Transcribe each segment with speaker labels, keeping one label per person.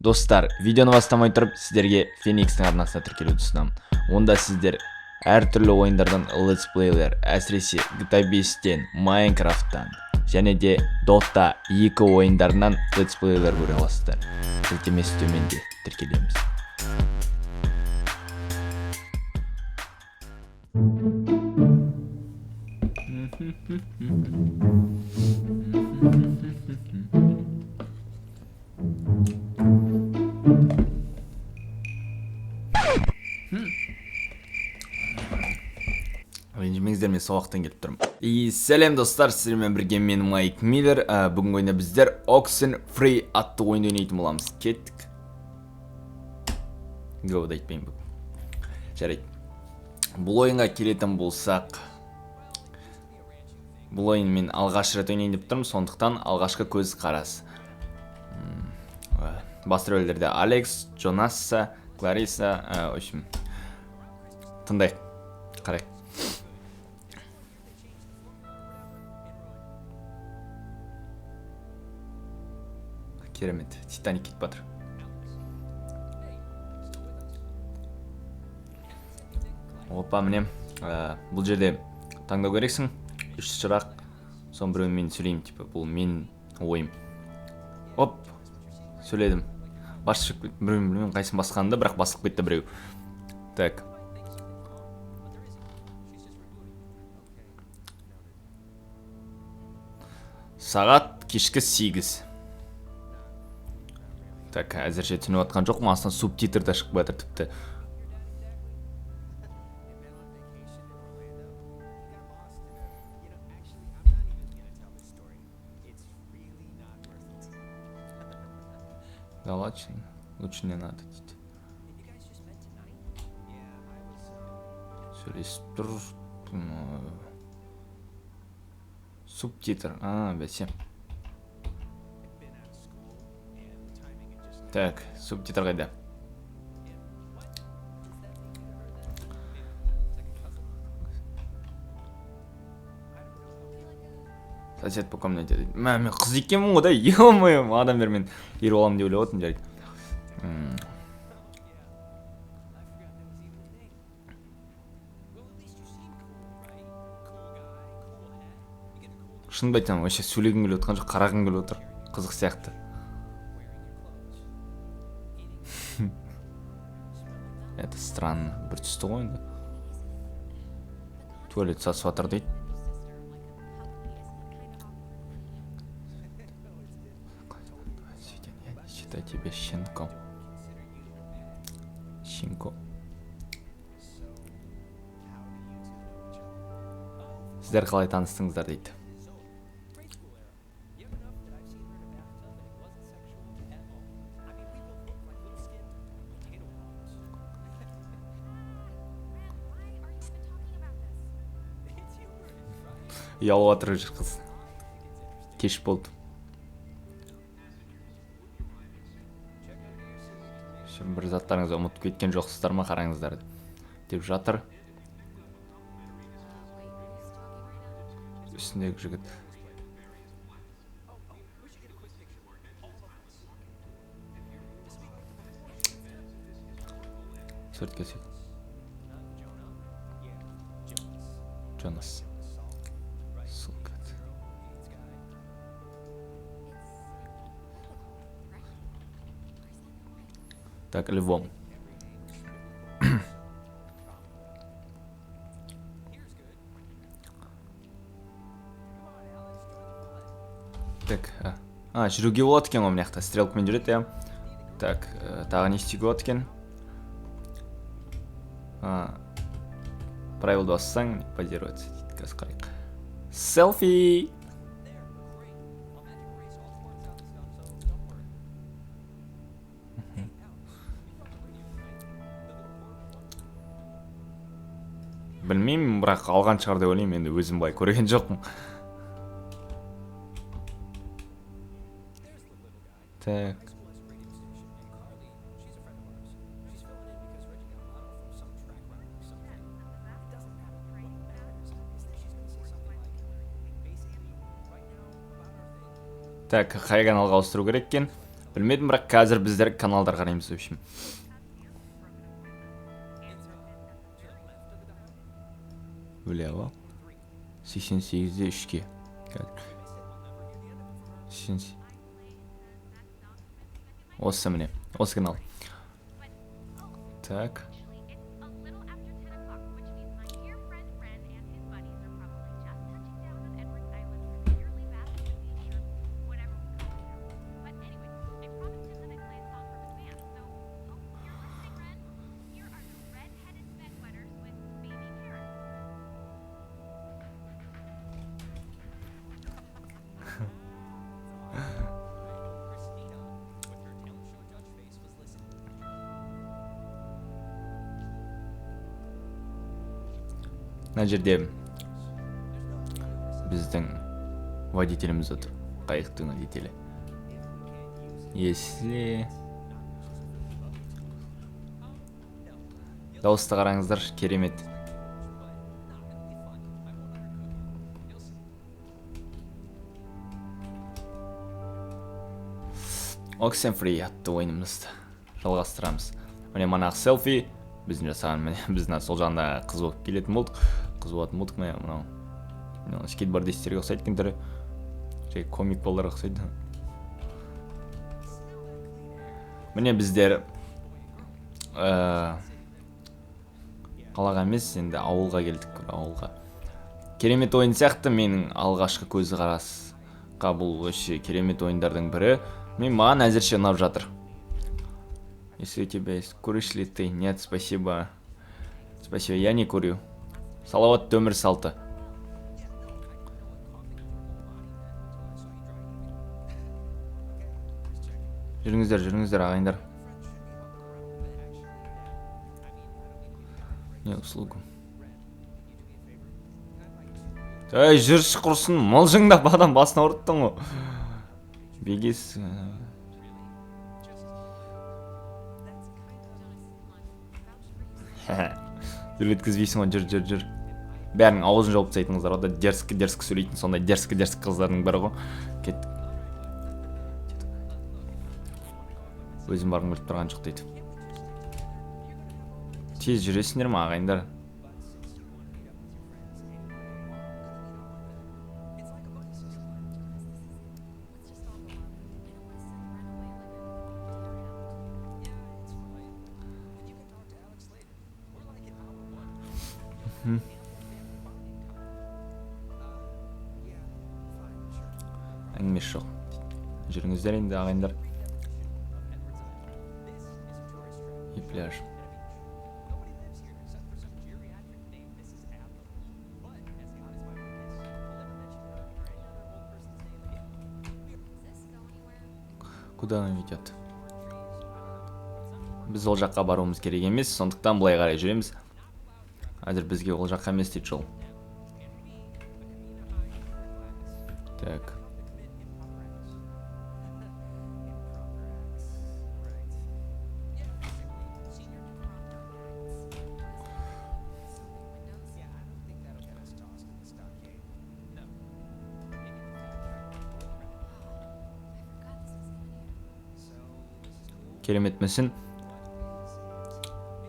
Speaker 1: Достар, видеоны бастамай тұрып, сіздерге Феникстің арнасына тіркелуді ұсынамын. Онда сіздер әртүрлі ойындардан летсплейлер, әсіресе GTA 5-тен, Майнкрафттан және де Dota 2 ойындарынан летсплейлер көре аласыздар. Сілтемесі төменде, тіркелеміз. Ренжімеңіздер, мен сабақтан келіп тұрмын. И сәлем достар, сіздермен бірге мен Майк Миллер. Бүгінгі ойында біздер Oxenfree атты ойынды ойнайтын боламыз. Кеттік. Гоуды айтпаймын бүгін. Жарайды. Бұл ойынға келетін болсақ, бұл ойын мен алғаш рет ойнайын деп тұрмын, сондықтан алғашқы көз қарас. Басты рөлдерде Алекс, Джонасса, Клариса, в общем, тыңдайық, қарайық. Керемет, Титаник кетіп жатыр. Опа, міне, бұл жерде таңдау керексің. Үш сұрақ, соның біреуін мен сөйлеймін, типа, бұл мен ойым. Оп, сөйледім. Бас шығып кетті, біреуін білмеймін қайсысын басқанымды, бірақ басылып кетті біреу. Так. Сағат кешкі 8. Так, әзірше түсініп жатқан жоқпын, астынан субтитр да шығып жатыр тіпті. Да ладно, лучше не надо дейді. Сөйлесіп тұр. Субтитр. А, бәсе. Так, субтитр қайда? Сосед по комнате дейді. Мә, мен қыз екенмін ғой да, ё-моё, адамдар мен ер боламын деп ойлап отырмын, жарайды. Шынымды айтсам, вообще сөйлегім келіп отырған жоқ, қарағым келіп отыр. Қызық сияқты. Это странно. Бір түсті ғой енді. Туалет сасып жатыр дейді. Я не считаю тебя щенком. Щенком. Сіздер қалай таныстыңыздар дейді. Ұялып жатыр уже қыз. Кеш болды. Шын бір заттарыңызды ұмытып кеткен жоқсыздар ма, қараңыздар деп жатыр. Үстіндегі жігіт. Суретке түседі. Джонас. Сука. Так, львом. Так, жүруге болады екен ғой мына жақта. Стрелкамен жүреді, иә. Так, тағы не істеуге болады екен? Правилды бассаң, позироваться дейді. Қазір қарайық. Селфи! Білмеймін, бірақ алған шығар деп ойлаймын, енді өзім былай көрген жоқпын. Так. Так, қай каналға ауыстыру керек екен? Білмедім, бірақ қазір біздер каналдар қараймыз, в общем. Бля, 88-де 3-ке. Қазір. Осы міне, осы канал. Так. Мына жерде біздің водителіміз отыр, қайықтың водителі. Если дауысты қараңыздар, керемет. Oxenfree атты ойынымызды жалғастырамыз. Міне манағы селфи біздің жасаған, міне біздің сол жағында қыз болып келетін болдық. Қыз болатын болдық, міне мынау. Мынау скейтбордистерге ұқсайды екен түрі. Жай комик балаларға ұқсайды. Міне біздер, қалаға емес, енді ауылға келдік, ауылға. Керемет ойын сияқты, менің алғашқы көзқарасқа бұл вообще керемет ойындардың бірі. Мен маған әзірше ұнап жатыр. Если у тебя есть, куришь ли ты? Нет, спасибо. Спасибо, я не курю. Салауатты өмір салты. Жүріңіздер, жүріңіздер, ағайындар. Не услугу. Эй, жүрші құрсын, мылжыңдап адам басын ауырттың ғой. Бегес. Жүр өткізбейсің ғой, жүр, жүр, жүр. Бәрінің аузын жауып тастайтын қыздар ғой да, дерзкі, дерзкі сөйлейтін сондай дерзкі, дерзкі қыздардың бірі ғой. Кеттік. Өзім барғым келіп тұрған жоқ дейді. Тез жүресіңдер ме, ағайындар? Әңгімесі жоқ. Жүріңіздер енді, ағайындар. И пляж. Куда она ведет? Біз ол жаққа баруымыз керек емес, сондықтан былай қарай жүреміз. Әзір бізге ол жаққа емес дейді жол. Так. Керемет мүсін.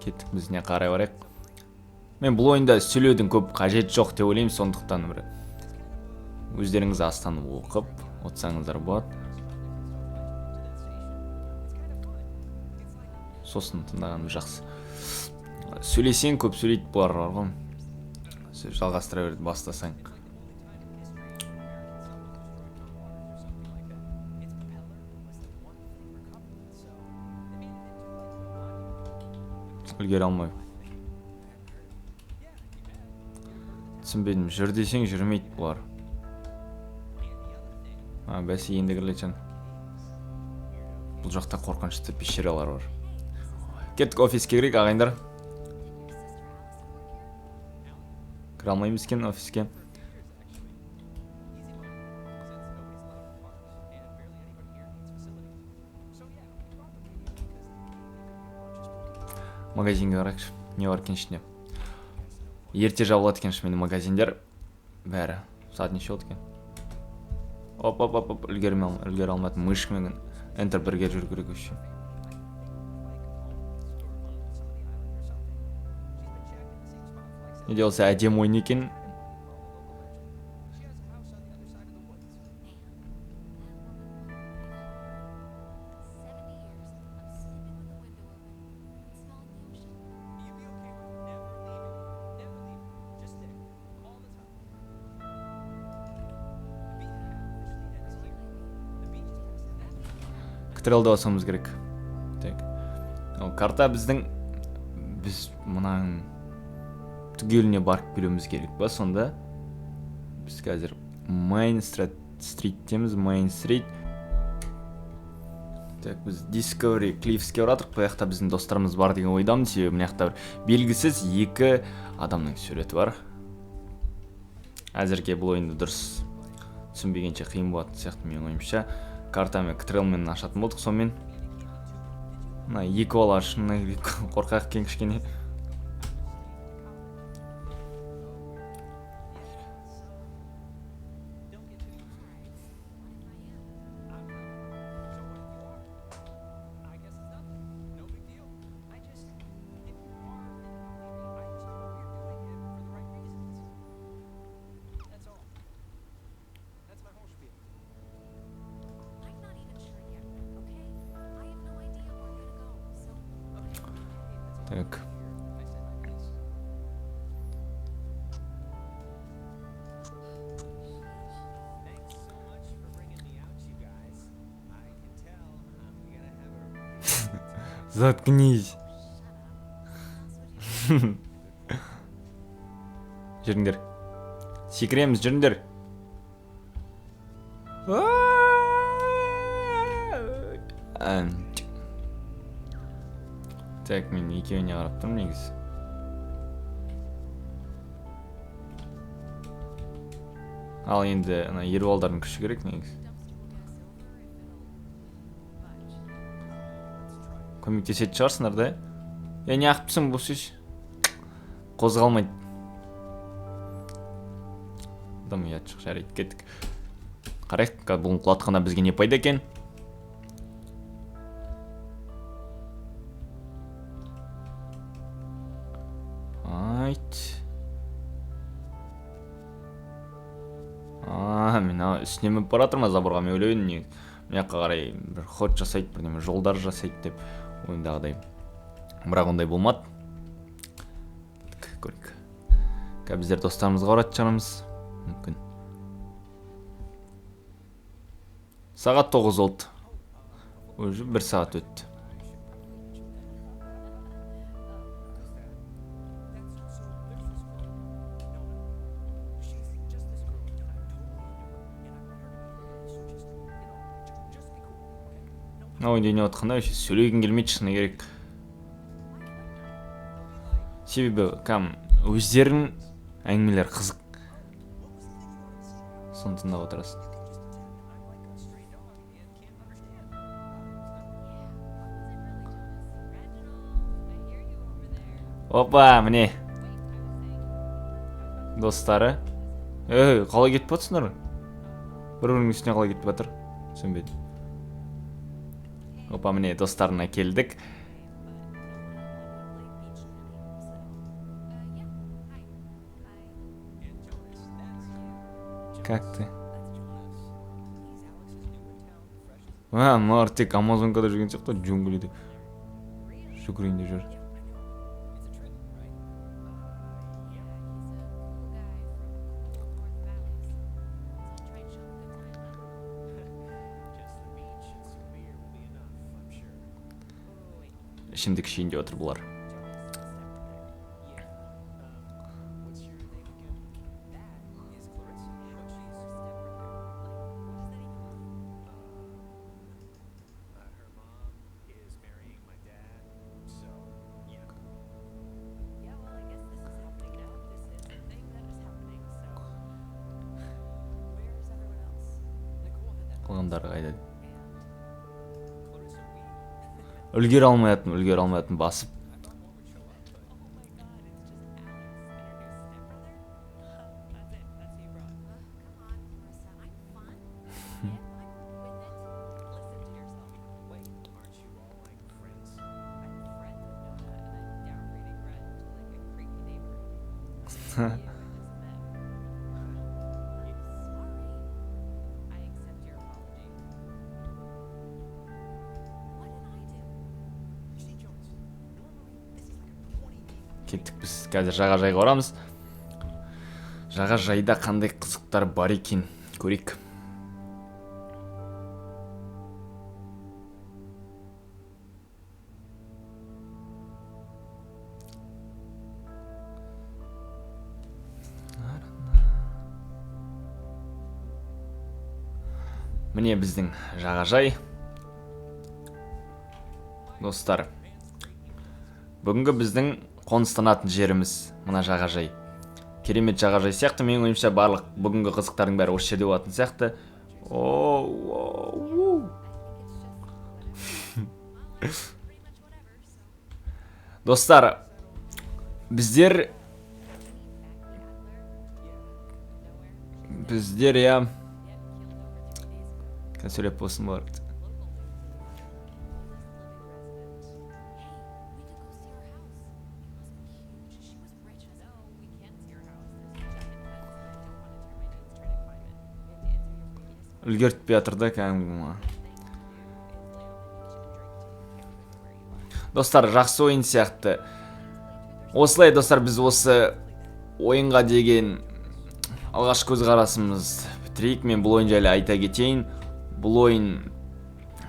Speaker 1: Кеттік, біз не қарай барайық. Мен бұл ойында сөйлеудің көп қажеті жоқ деп ойлаймын, сондықтан бір өздеріңіз астан оқып отырсаңыздар болады. Сосын тыңдағаным жақсы. Сөйлесең көп сөйлейді бұлар бар ғой. Сөз жалғастыра береді бастасаң. Үлгере алмай. Түсінбедім, жүр десең жүрмейді бұлар. А, бәсе енді кірілетін. Бұл жақта қорқынышты пещералар бар. Кеттік офиске кірейік, ағайындар. Кіре алмаймыз екен офиске. Магазинге қарайықшы, не бар екен ішінде. Ерте жабылады екен шынымен магазиндер. Бәрі. Сағат неше болды екен? Оп, оп, оп, оп, үлгере алмадым. Мышкамен Enter бірге жүру керек вообще. Не де болса әдемі ойын екен. Ктрелді басуымыз керек. Так. Ол карта біздің, біз мынаның түгеліне барып келуіміз керек па сонда? Біз қазір Main Street'теміз, Main Street. Так, біз Discovery Cliffs'ке баратырық. Бұл жақта біздің достарымыз бар деген ойдамын, себебі мына жақта бір белгісіз екі адамның суреті бар. Әзірге бұл ойынды дұрыс түсінбегенше қиын болатын сияқты менің ойымша. Картамен, Ктрелмен ашатын болдық сонымен. Мына екі бала шынына келіп қорқақ екен кішкене. Так. Заткнись. Жүріңдер. Секіреміз, жүріңдер. Так, мен екеуіне қарап тұрмын негізі. Ал енді ана ер балдардың күші керек негізі. Көмектесетін шығарсыңдар да? Е, не ақтыпсың, бос еш. Қозғалмайды. Дым ұят шық, жарайды, кеттік. Қарайық, бұны құлатқанда бізге не пайда екен? Айт. А, мен ана үстіне мініп бара жатырмын заборға, мен ойлап едім, негізі мына жаққа қарай бір ход жасайды, бірдеме жолдар жасайды деп ойымдағыдай. Бірақ ондай болмады. Көрейік. Қазір біздер достарымызға баратын шығармыз. Мүмкін. Сағат 9 болды. Уже 1 сағат өтті. Мына ойында ойнап жатқанда вообще сөйлегім келмейді, шыны керек. Себебі кәм өздерінің әңгімелері қызық. Соны тыңдап отырасың. Опа, міне. Достары. Ей, қалай кетіп жатсыңдар? Бір-бірінің үстіне қалай кетіп жатыр? Түсінбедім. Опа, міне достарына келдік. Как ты? А, мыналар тек Амазонкада жүрген сияқты, джунглиде жүгірейін деп жүр. Ішімдік ішейін деп отыр бұлар. Қалғандары қайда? Үлгере алмай аттым, үлгере алмай аттым, басып. Кеттік, біз қазір жағажайға барамыз. Жағажайда қандай қызықтар бар екен көрейік. Міне біздің жағажай. Достар, бүгінгі біздің қоныстанатын жеріміз мына жағажай. Керемет жағажай сияқты. Менің ойымша барлық бүгінгі қызықтардың бәрі осы жерде болатын сияқты. Достар, біздер иә сөйлеп болсын болады. Үлгертпей жатыр да кәдімгі. Достар, жақсы ойын сияқты. Осылай, достар, біз осы ойынға деген алғашқы көзқарасымыз бітірейік. Мен бұл ойын жайлы айта кетейін. Бұл ойын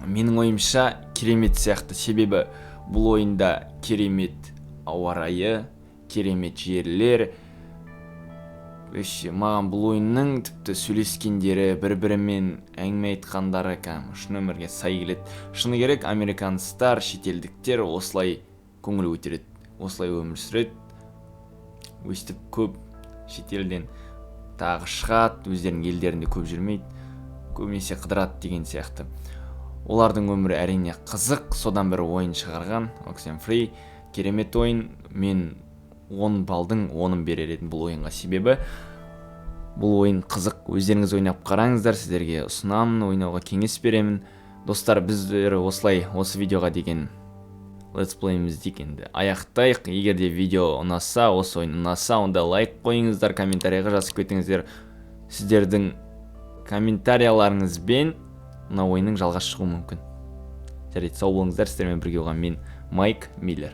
Speaker 1: менің ойымша керемет сияқты. Себебі бұл ойында керемет ауа райы, керемет жерлер. Вообще, маған бұл ойынның тіпті сөйлескендері, бір-бірімен әңгіме айтқандары кәдімгі шын өмірге сай келеді. Шыны керек, американецтар, шетелдіктер осылай көңіл көтереді, осылай өмір сүреді. Өстіп көп шетелден тағы шығады, өздерінің елдерінде көп жүрмейді, көбінесе қыдырады деген сияқты. Олардың өмірі әрине қызық. Содан бір ойын шығарған Oxenfree. Керемет ойын. Мен 10 балдың 10-ын берер едім бұл ойынға. Себебі бұл ойын қызық. Өздеріңіз ойнап қараңыздар, сіздерге ұсынамын, ойнауға кеңес беремін. Достар, біздер осылай осы видеоға деген летсплейімізді енді аяқтайық. Егер де видео ұнаса, осы ойын ұнаса, онда лайк қойыңыздар, комментарийға жазып кетіңіздер. Сіздердің комментарияларыңызбен мына ойынның жалғасы шығуы мүмкін. Жарайды, сау болыңыздар. Сіздермен бірге болған мен, Майк Миллер.